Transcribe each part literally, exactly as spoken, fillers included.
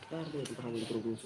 Tarde, kita akan terus.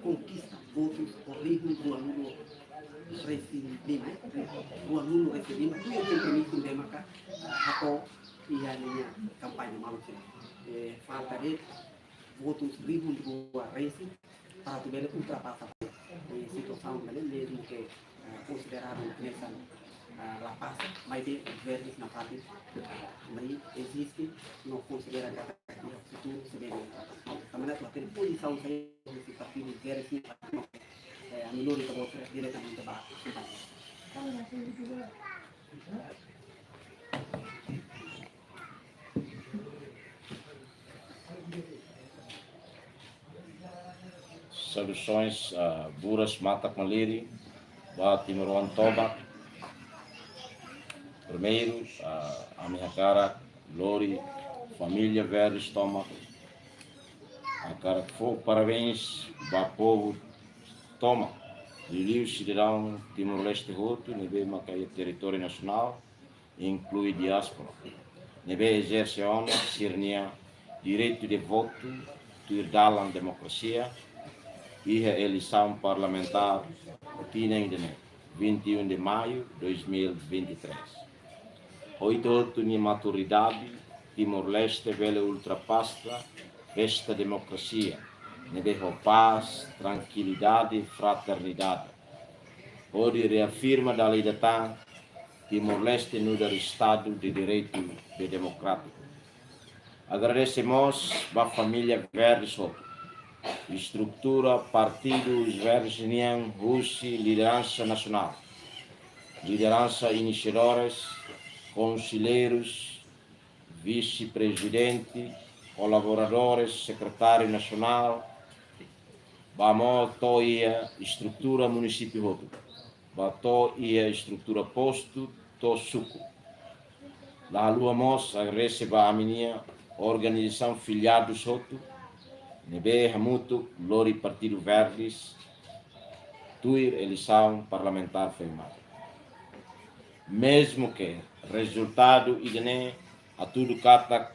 Konkista votus ho rihun ruanulu-resin-lima, ruanulu-resin-lima, tuir kompromisu ne'ebé maka, ah, hato'o iha ninia kampaña malu sira. Eh, falta de'it votus rihun rua-resin para atu bele ultrapasa. Eh, situasaun ne'e mezmu ke, eh, konsideradu hanesan, eh, la pasa, maibé Verdes nafatin, eh, mai eziste, no konsidera katak iha futuru sei bele ultrapasa. Tanba ne'e atu hatene pozisaun saida husi Partidu Verdes nian, eh, ami lori ita-boot diretamente ba. Saudações, ah, buras matak malirin ba timoroan tomak. Primeiru, ah, ami hakarak lori família Verdes tomak, hakarak fó parabéns ba povu tomak, liuliu sidadaun Timor-Leste hotu ne'ebé maka iha territóriu nasionál, inklui diáspora, ne'ebé ezerse ona sira-nia direitu de votu tuir dalan demokrasia iha eleisaun parlamentár tinan ida-ne'e, vinte e um de maio dois mil e vinte e três. Ho ita hotu nia maturidade, Timor-Leste bele ultrapasa festa demokrasia ne'ebé ho pás, trankilidade, fraternidade, hodi reafirma dala ida tan Timor-Leste nu'udar Estadu de Direitu de Demokrátiku. Agradese mós ba família Verdes hotu, estrutura Partidu Verdes nian husi lideransa nasionál, lideransa inisiadores, konselleirus, vise-prezidente, kolaboradores, sekretáriu nasionál, ba mós to'o iha estrutura munisípiu hotu, ba to'o iha estrutura postu, to'o suku. La haluha mós agradese ba ami-nia organizasaun filiadus hotu, ne'ebé hamutuk lori Partidu Verdes tuir eleisaun parlamentár foin mai. Mezmu ke rezultadu ida-ne'e hatudu katak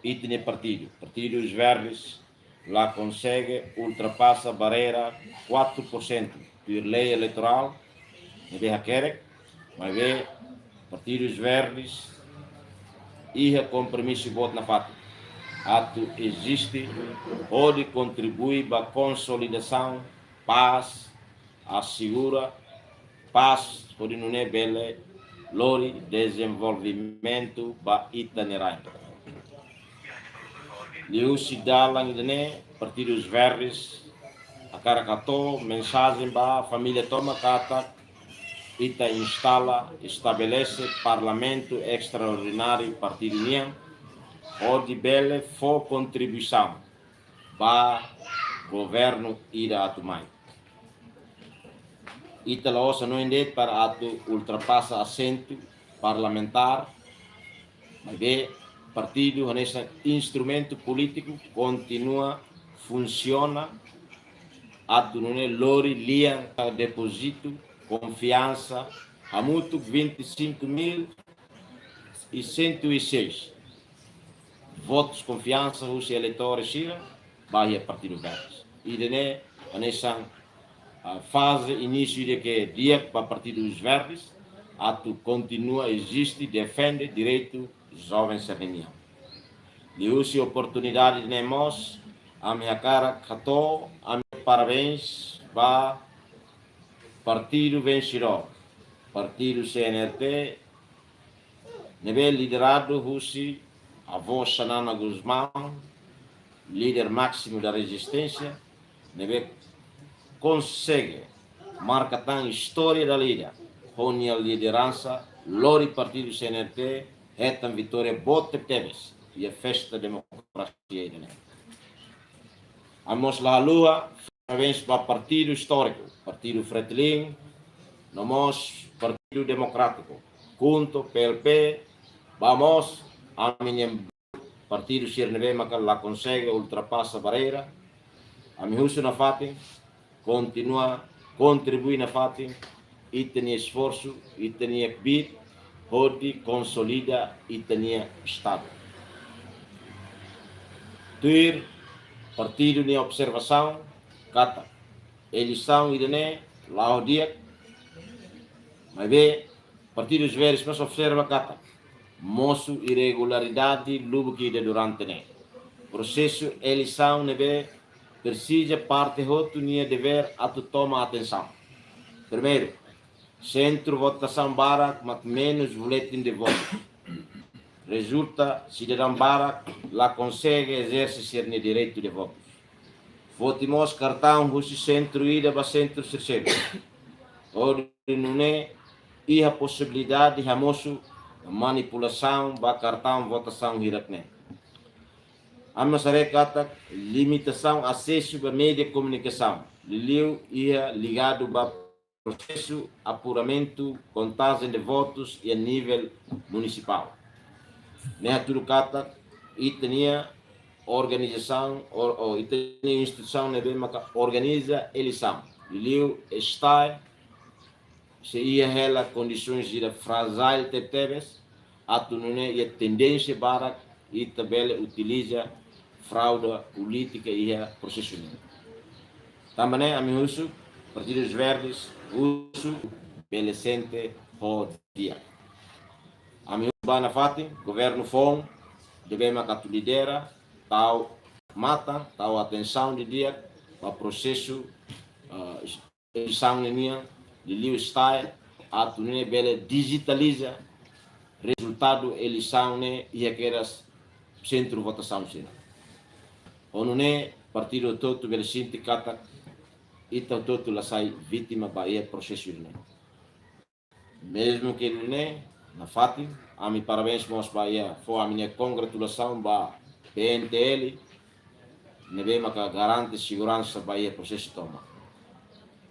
ita-nia partidu, Partidu Verdes, la konsege ultrapasa barreira quatro por cento tuir lei eleitorál ne'ebé hakerek, maibé Partidu Verdes iha kompromisu boot nafatin atu eziste hodi kontribui ba konsolidasaun pás, asegura pás, hodi nune'e bele lori dezenvolvimentu ba ita-nia rain. Liuhusi dalan ida-ne'e, Partidu Verdes hakarak hato'o mensajen ba família tomak katak ita instala, estabelese Parlamentu Estraordináriu Partidu nian, hodi bele fó kontribuisaun ba governu ida atu mai. Ita la'ós hanoin de'it para atu ultrapasa asentu parlamentár, maibé partidu hanesan instrumentu polítiku kontinua funsiona atu nune'e lori lian ka depozitu konfiansa hamutuk vinte e cinco mil e cento e seis votus konfiansa husi eleitores sira ba iha Partidu Verdes. Ida-ne'e hanesan ah, faze inísiu ida ke di'ak ba Partidu Os Verdes, atu kontinua eziste, defende direitu joven sira-nian. Liuhusi oportunidade ne'e mós, ami hakarak hato'o ami-nia parabéns ba partidu vensedór, partidu C N R T, ne'ebé lideradu husi avó Xanana Gusmão, líder máximo da resistência, ne'ebé konsege marka tan istória dala ida ho nia lideransa, lori partidu C N R T hetan vitória boot tebes iha festa demokrasia ida-ne'e. Ami mós la haluha parabéns ba partidu istóriku, Partidu Fretilin, no mós Partidu Demokrátiku, KHUNTO, P L P, ba mós ami-nia partidu sira ne'ebé maka la konsege ultrapasa barreira. Ami husu nafatin, kontinua kontribui nafatin ita-nia esforsu, ita-nia kbiit, hodi konsolida ita-nia Estadu. Tuir partidu nia observasaun, katak eleisaun ida-ne'e la'o di'ak, maibé Partidu Os Verdes mós observa katak mosu irregularidade lubuk ida durante ne'e. Prosesu eleisaun ne'ebé presiza parte hotu nia devér atu toma atensaun. Primeiru, sentru votasaun barak mak menus boletin de votu. Rezulta sidadaun barak la konsege ezerse sira-nia direitu de votu. Foti mós kartaun husi sentru ida ba sentru sira seluk. Hodi nune'e iha posibilidade hamosu manipulasaun ba kartaun votasaun hirak-ne'e. Ami mós haree katak limitasaun asesu ba média komunikasaun, liuliu iha ligadu ba prosesu apuramentu kontajen de votus iha nivel munisipál. Ne'e hatudu katak ita-nia organizasaun, ou, ou ita-nia instituisaun ne'ebé maka organiza eleisaun, liuliu STAE, sei iha hela kondisoens ida frajail tebetebes, atu nune'e iha tendénsia barak ita bele utiliza fraude polítika iha prosesu ne'e. Tanba ne'e ami husu Partidu Os Verdes, husu bele sente ho di'ak. Ami husu ba nafatin governu foun ne'ebé maka atu lidera, tau matan, tau atensaun didi'ak ba prosesu, ah, eleisaun ne'e nian, liuliu STAE, atu nune'e bele dijitaliza rezultadu eleisaun ne'e iha kedas sentru votasaun sira. Ho nune'e partidu hotu-hotu bele sente katak ita hotu-hotu la sai vítima ba iha prosesu ne'e. Mezmu ke nune'e, nafatin, ami parabéns mós ba iha, fó ami-nia kongratulasaun ba P N T L, ne'ebé maka garante seguransa ba iha prosesu tomak.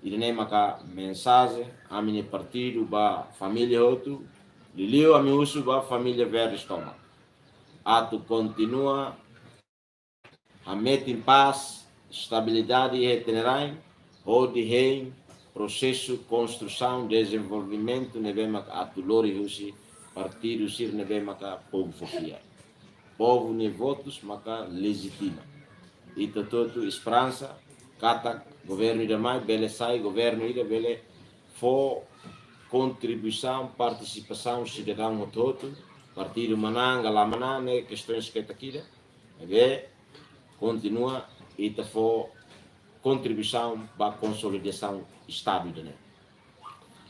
Ida-ne'e maka mensajen ami-nia partidu ba família hotu, liuliu ami husu ba família Verdes tomak atu kontinua hametin pás, estabilidade iha ita-nia rain, hodi hein prosesu konstrusaun dezenvolvimentu ne'ebé maka atu lori husi partidu sira ne'ebé maka povu fó fiar. Povu nia votus maka lejitima. Ita hotu-hotu esperansa katak governu ida mai bele sai governu ida bele fó kontribuisaun, partisipasaun sidadaun hotu-hotu, partidu manán ka la manán ne'e kestoens ketak ida, maibé kontinua ita fó kontribuisaun ba konsolidasaun Estadu ida-ne'e.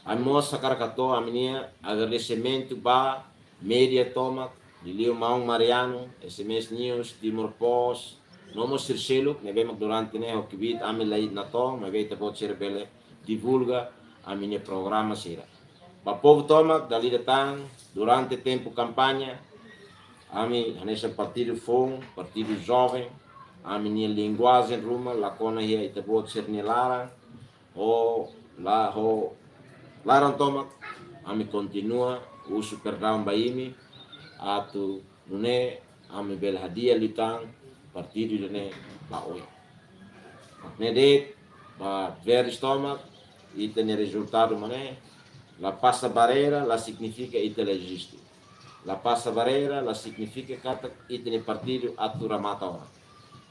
Ami mós hakarak hato'o ami-nia agradesimentu ba média tomak, liuliu maun Mariano, S M S News, Timor Post, no mós sira seluk ne'ebé mak durante ne'e ho kbiit ami la iha natoon, maibé ita-boot sira bele divulga ami-nia programa sira. Ba povu tomak dala ida tan, durante tempu kampaña, ami hanesan partidu foun, partidu joven, ami-nia linguajen ruma la kona iha ita-boot sira-nia laran, ho la, ho laran tomak, ami kontinua husu perdaun ba imi, atu nune'e ami bele hadi'a liután partidu ida-ne'e ba oin. Ne'e de'it ba Verdes tomak, ita-nia rezultadu mak ne'e, la pasa barreira la signifika ita la eziste. La pasa barreira la signifika katak ita-nia partidu atu remata ona.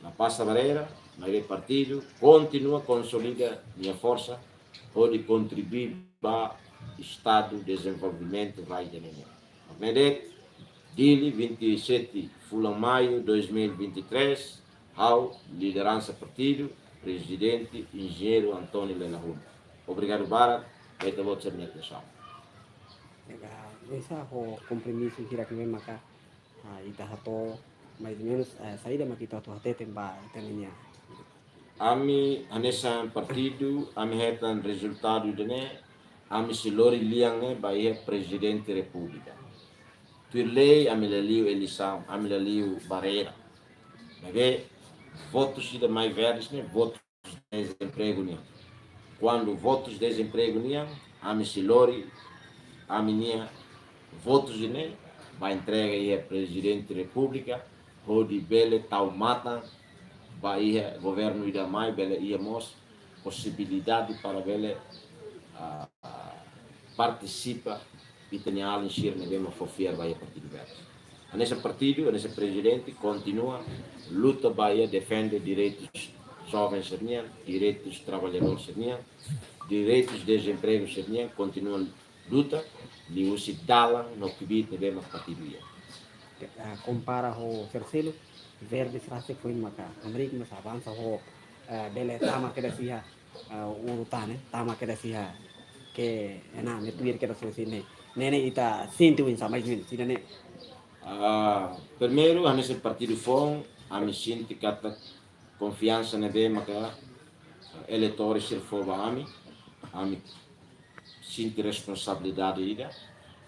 La pasa barreira, maibé partidu kontinua konsolida nia forsa, hodi kontribui ba Estadu dezenvolvimentu rai ida-ne'e nian. Mak ne'e de'it, Dili, vinte e sete fulan Maiu dois mil e vinte e três, ha'u, lideransa partidu, Prezidente Enjeñeiru António Lelahun. Obrigadu barak ba ita-boot sira-nia atensaun. Legal. Oinsá ho kompromisu hirak ne'ebé maka, ah, ita hato'o, mais ou menus, eh, saida mak ita atu hateten ba ita-nia? Ami hanesan partidu, ami hetan rezultadu ida-ne'e, ami sei lori lian ne'e ba iha Prezidente Repúblika. Tuir lei, ami la liu eleisaun, ami la liu barreira. Maibé, votus ida mai Verdes ne'e, votus dezempregu nian. Kuandu votus dezempregu nian, ami sei lori ami-nia votus ne'e ba entrega iha Prezidente Repúblika, hodi bele tau matan ba iha governu ida mai, bele iha mós posibilidade para bele, ah, partisipa ita-nia alin sira ne'ebé mak fó fiar ba iha Partidu Verdes. Hanesan partidu, hanesan prezidente, kontinua luta ba iha defende direitus joven sira-nian, direitus traballadór sira-nian, direitus dezempregu sira-nian, kontinua luta liuhusi dalan no kbiit ne'ebé mak partidu iha. Ah, kompara ho sira seluk, Verdes rasik foin maka hamriik, mas avansa ho, eh, bele tama kedas iha, eh, urutan, eh, tama kedas iha ke, eh, na, ne'e tuir kedas husi ne'e. Ne'e ne'e ita sente oinsá mais ou menus, sira ne'e. Ah, primeiru, hanesan partidu foun, ami sente katak konfiansa ne'ebé maka, eh, eleitores sira fó ba ami, ami sente responsabilidade ida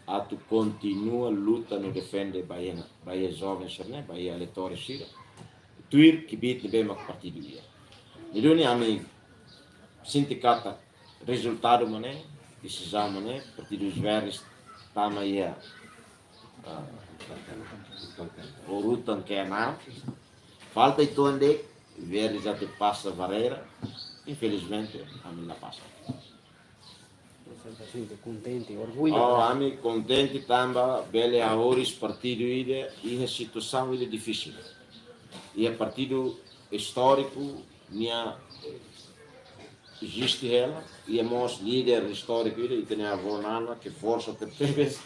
atu kontinua luta no defende ba iha, ba iha joven sira-ne'e, ba iha eleitores sira. Tuir kbiit ne'ebé mak partidu iha. Ne'e duni ami sente katak rezultadu mak ne'e, desizaun mak ne'e, Partidu Verdes tama iha, ah, urutan keenam. Falta uitoan de'it, Verdes atu pasa barreira. Infelizmente, ami la pasa. Você está sempre contente, orgulho? Oh, ami kontente tanba bele hahoris partidu ida iha situasaun ida difisil. Iha partidu istóriku nia eziste hela, iha mós líder istóriku ida, ita-nia avó Nana, ke forsa tebetebes,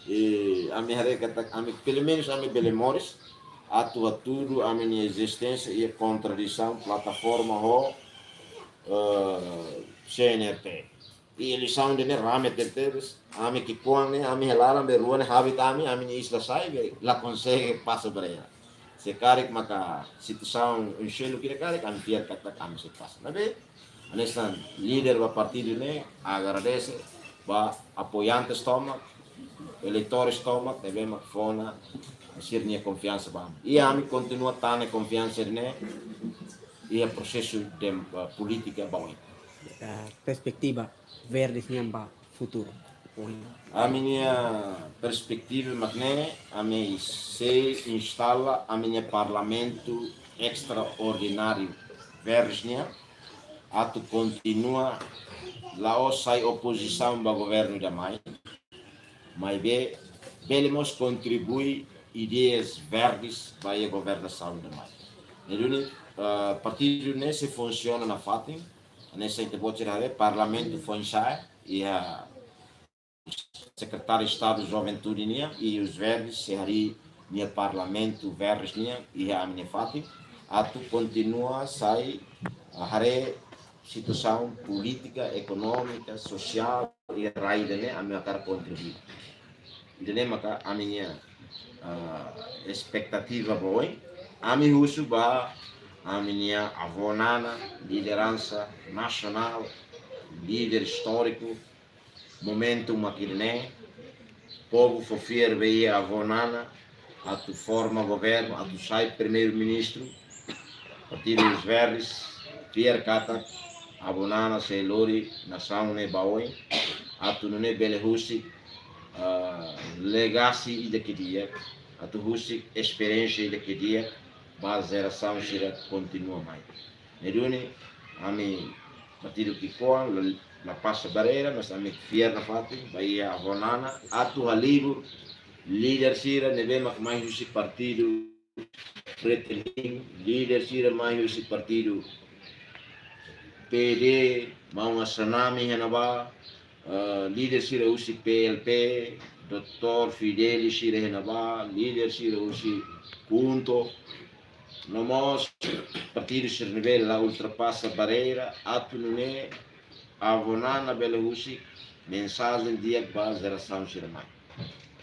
i ami haree katak ami, pelumenus ami bele moris, atu hatudu ami-nia ezisténsia iha kontradisaun plataforma ho, eh, C N R T. I eleisaun ida-ne'e rame tebetebes, ami ki'ikoan ne'e, ami iha laran be rua ne'e habit ami, ami-nia iis la sai, be la konsege pasa barreira. Se karik maka situasaun oin seluk ida karik, ami fiar katak ami sei pasa. Maibé, hanesan líder ba partidu ne'e, agradese ba apoiantes tomak, eleitores tomak, ne'ebé mak fó ona sira-nia konfiansa ba ami. I ami kontinua tane konfiansa ne'e iha prosesu de, eh, polítika ba oin. Ah, perspetiva Verdes nian ba futuru? Ohin. Ami-nia perspetiva mak ne'e, ami sei instala ami-nia Parlamentu Estraordináriu Verdes nian, atu kontinua la'ós sai opozisaun ba governu ida mai, maibé bele mós kontribui ideias verdes ba iha governasaun ida mai. Ne'e duni, eh, partidu ne'e sei funsiona nafatin, hanesan ita-boot sira haree, Parlamentu foin-sa'e, iha Sekretáriu Estadu Juventude nian, i Os Verdes sei harii nia Parlamentu Verdes nian iha ami-nia fatin, atu kontinua sai, ah, haree situasaun polítika, ekonómika, sosiál iha rai ida-ne'e, ami hakarak kontribui. Ida-ne'e maka ami-nia, ah, espetativa ba oin. Ami husu ba ami-nia avó Nana, lideransa nasionál, líder istóriku, momentu mak ida-ne'e, povu fó fiar ba iha avó Nana atu forma governu, atu sai primeiru-ministru. Partidu Os Verdes fiar katak avó Nana sei lori nasaun ne'e ba oin, atu nune'e bele husik, ah, legasi ida ke di'ak, atu husik esperiénsia ida ke di'ak ba jerasaun sira kontinua mai. Ne'e duni, ami partidu ki'ikoan la, la pasa barreira, mas ami fiar nafatin ba iha avó Nana atu halibur líder sira ne'ebé mak mai husi partidu Fretilin, líder sira mai husi partidu P D, maun Assanami iha ne'ebá, eh, líder sira husi P L P, doutór Fidelis sira iha ne'ebá, líder sira husi KHUNTO, no mós partidu sira ne'ebé la ultrapasa barreira, atu nune'e Avó Nana bele husik mensajen di'ak ba jerasaun sira mai.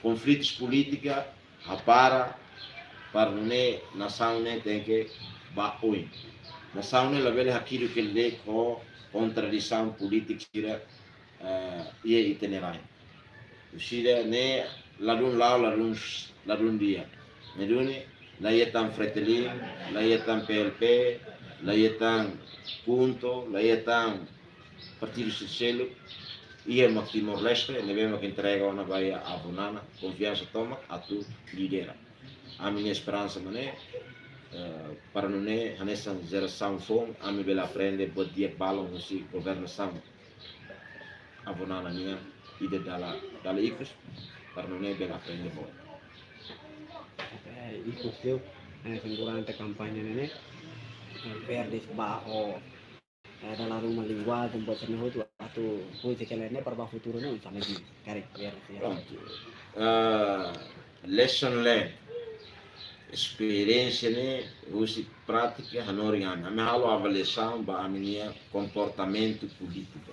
Konflitus polítika hapara, para nune'e nasaun ne'e tenke ba oin. Nasaun ne'e labele hakiduk hela de'it ho kontradisaun polítika sira, eh, iha ita-nia rain. Orsida ne'e ladún la'o, ladún, ladún di'ak. Ne'e duni, la iha tan Fretilin, la iha tan P L P, la iha tan KHUNTO, la iha tan partidu sira seluk, iha mak Timor-Leste, ne'ebé mak entrega ona ba iha Avó Nana, konfiansa tomak atu lidera. Ami-nia esperansa mak ne'e, eh, para nune'e hanesan jerasaun foun, ami bele aprende buat di'ak balun husi governasaun Avó Nana nian, ida dala, dala ikus, para nune'e bele aprende boot. Eh, ikus teu, eh, durante kampaña ne'e, eh, Verdes ba ho, eh, dala ruma linguajen, buat sira-ne'e hotu, atu hodi kelen ne'e para ba futuru ne'e, oinsá lagi, karik, Verdes, ya. Prontu. Ah, lesson learned. Esperiénsia ne'e, husi prátika, hanorin ami. Ami halo avaliasaun ba ami-nia komportamentu polítika.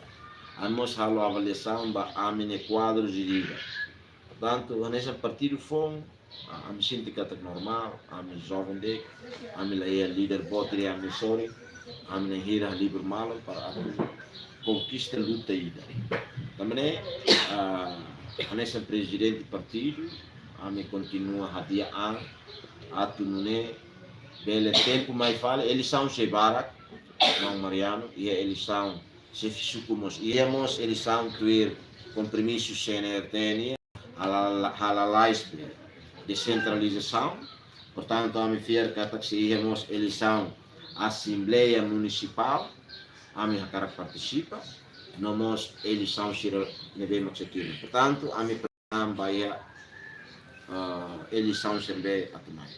Ami mós halo avaliasaun ba ami-nia kuadru de líder. Portantu, hanesan partidu foun, ah, ami sente katak normál, ami joven de'it, ami la iha líder boot iha ami sorin, ami na'in hira halibur malu para atu konkista luta ida. Tanba ne'e, ah, hanesan prezidente partidu, ami kontinua hadi'a an, atu nune'e bele tempu mai fali, eleisaun sei barak, maun Mariano, iha eleisaun xefe suku mós, iha mós eleisaun tuir kompromisu C N R T nian, halala-, halalais desentralizasaun. Portantu, ami fiar katak sei iha mós eleisaun Asembleia Munisipál, ami hakarak partisipa, no mós eleisaun sira ne'ebé mak sei tuir. Portantu, ami prepara ba iha, ah, eleisaun sira ne'ebé atu mai.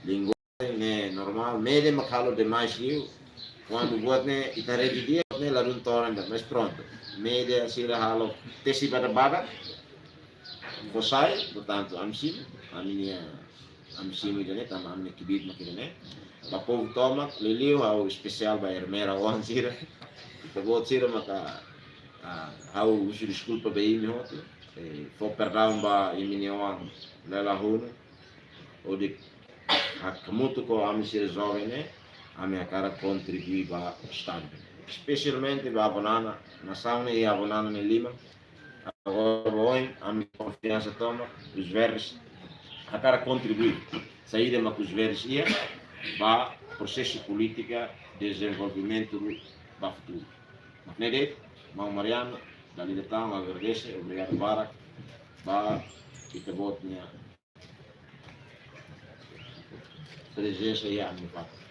Linguajen ne'e normál, média mak halo demais liu. Kuandu buat ne'e ita haree didi'ak, buat ne'e ladún toran ida, mas prontu. Média sira halo tesi badak-badak, fó sai, portantu, ami simu, ami-nia, ami simu ida-ne'e, tanba ami-nia kbiit mak ida-ne'e. Ba povu tomak, liuliu ha'u espesiál ba Ermera oan sira. Ita-boot sira maka, ah, ha'u husu deskulpa ba imi hotu. Eh, fó perdaun ba imi-nia oan Lela Hunu. Hodi hamutuk ho ami sira joven ne'e, ami hakarak kontribui ba Estadu. Espesialmente ba Avó Nana, nasaun ne'e iha Avó Nana nia liman. Agora ba oin, ami konfiansa tomak, Os Verdes hakarak kontribui. Saida mak Os Verdes iha ba prosesu polítika dezenvolvimentu ba futuru. Mak ne'e de'it, maun Mariano, dala ida tan, agradese, obrigadu barak ba ita-boot nia prezensa iha ami fatin.